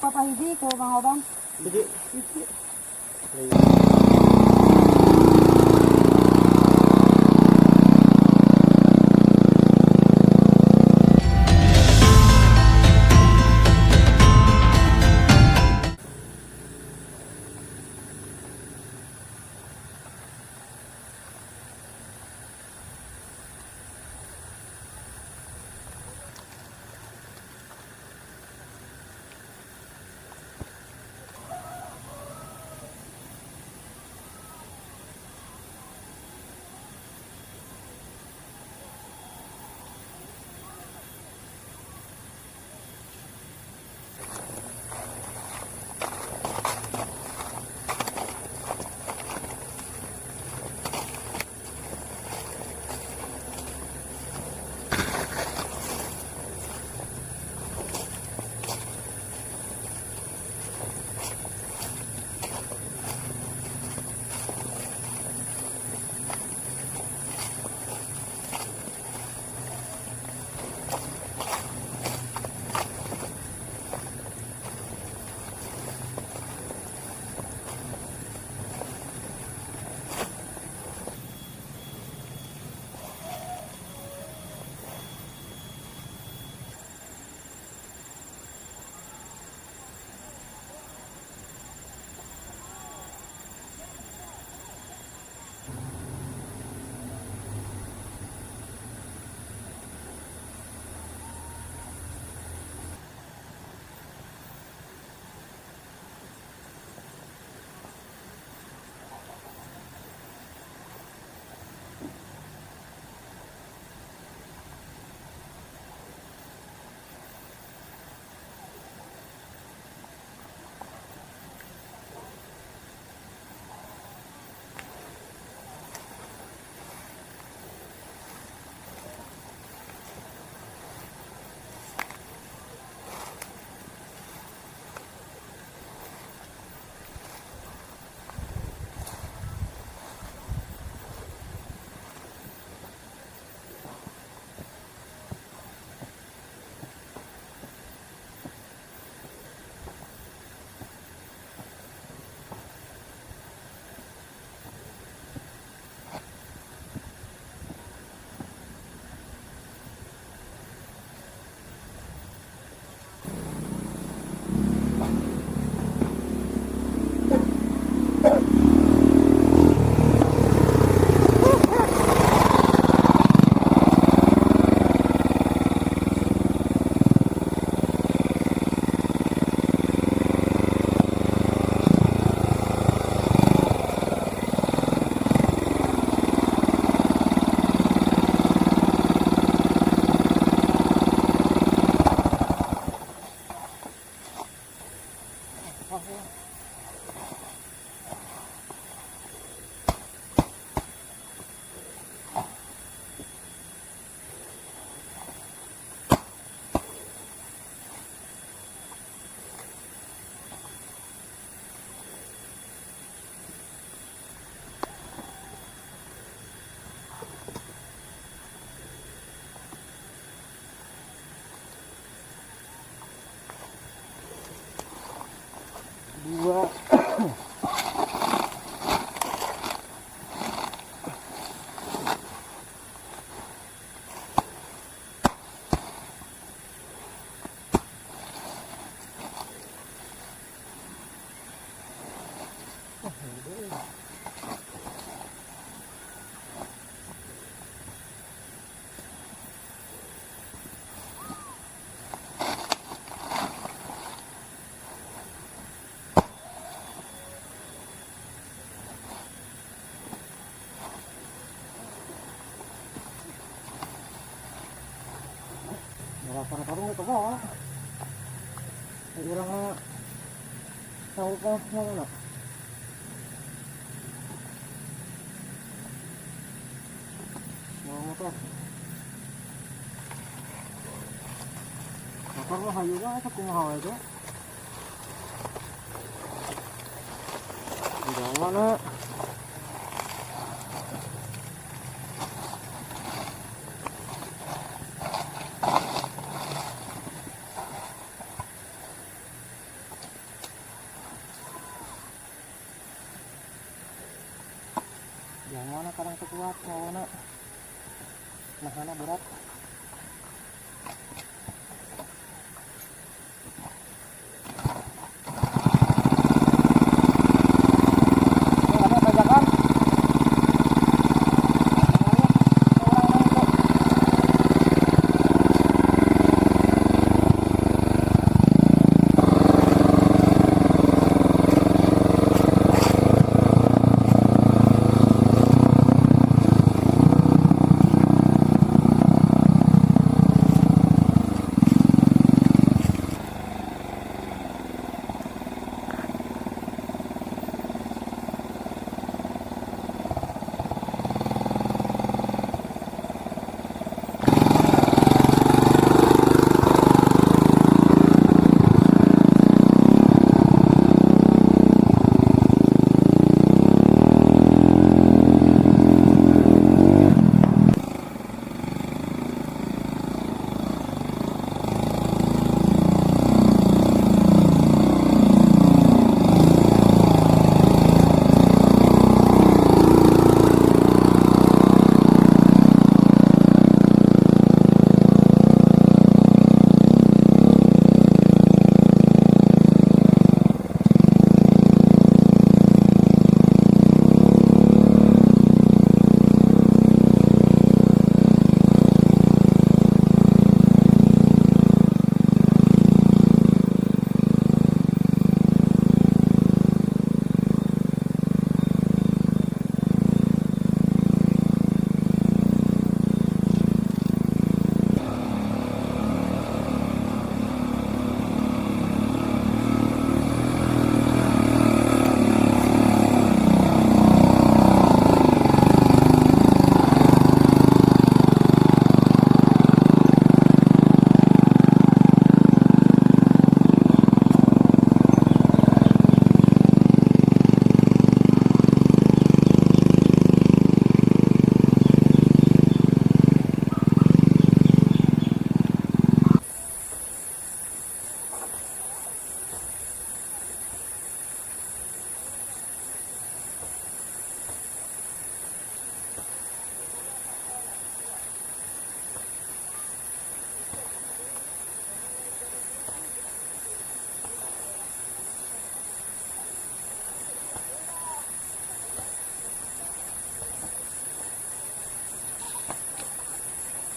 Papa hiji ke Mang Obang. Hiji. Hiji. Dua. Berapa karung ke bawah? Urang mah tahu kah mana? Mau motor. Motor mah hayu mah asa kumaha wae teh. Di mana? Jangan kadang kuat mawana. Nahana berat. Ada tanjakan.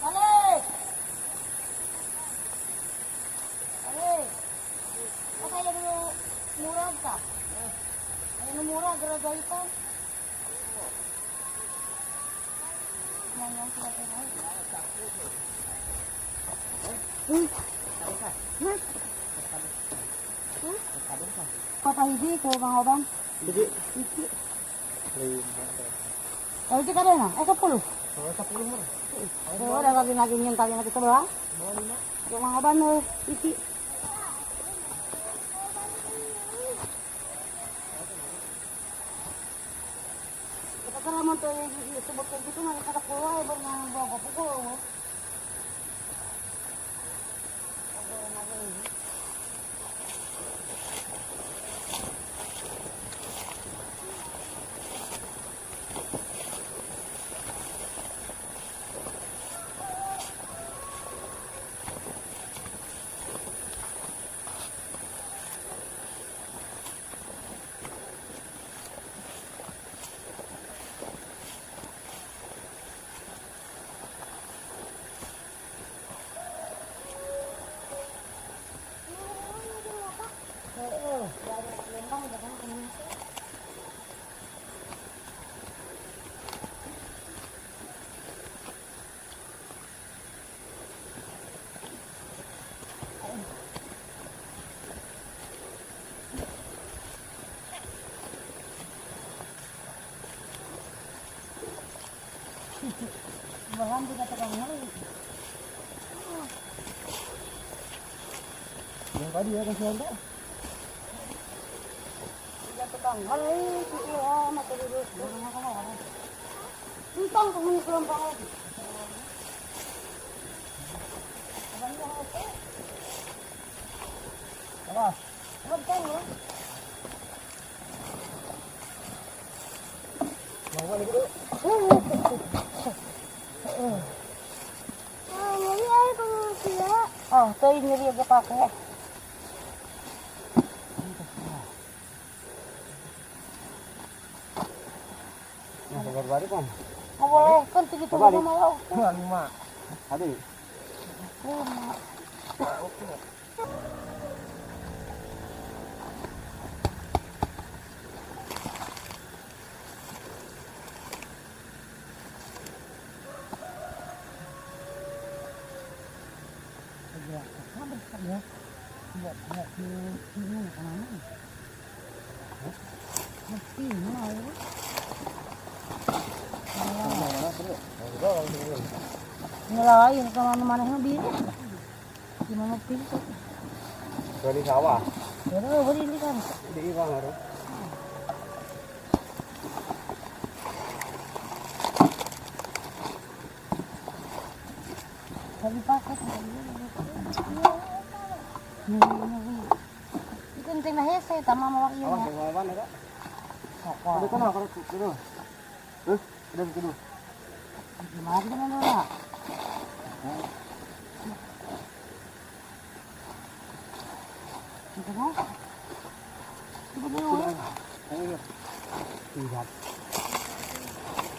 Balik! Balik! Kaya mo murag ka. Ay, ano murag, garagay pa. Patahidi ko mga oban. Sige. Iki. Lima. Oh, iki ka rin ah. Ay, 10. Oh, 10 mo. Oo, lagi lagi yung kali natin sa baba. Yung mga oban, oh, iki. Kapag to, subot ko dito, nakakakuha, eh, ba mga bago po ko. Oo, lembang, dagang kami. Bahan di kata kami hari. Yang tadi ya kasih anda. Tidak tukang hari, ya, mati dulu. Entang kung may kelompok lagi. Apa? Magkano? Mau Ah, nyeri aja kalau sia. Oh, tuh nyeri aja pakai. Nggak boleh, kan segitu dulu malah. 5. Ada. 5. Ngelain kemana-mana yang bini. Gimana pintu? Dari sawah. Ya beri kan. Di bang harus. Tapi pakai. Itu penting nah hese tama mawak iya. Awas yang mana kak? Ada kan kalau kudu. Hah? Ada kudu. Gimana kita nona? Gimana? Coba dulu. Ayo. Tidak.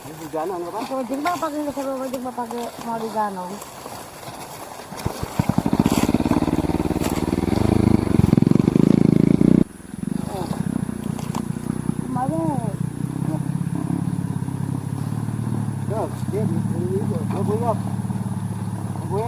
Ini hujanan apa? Kalau jeng bang pakai kalau jeng bang pakai mau diganong. Gue,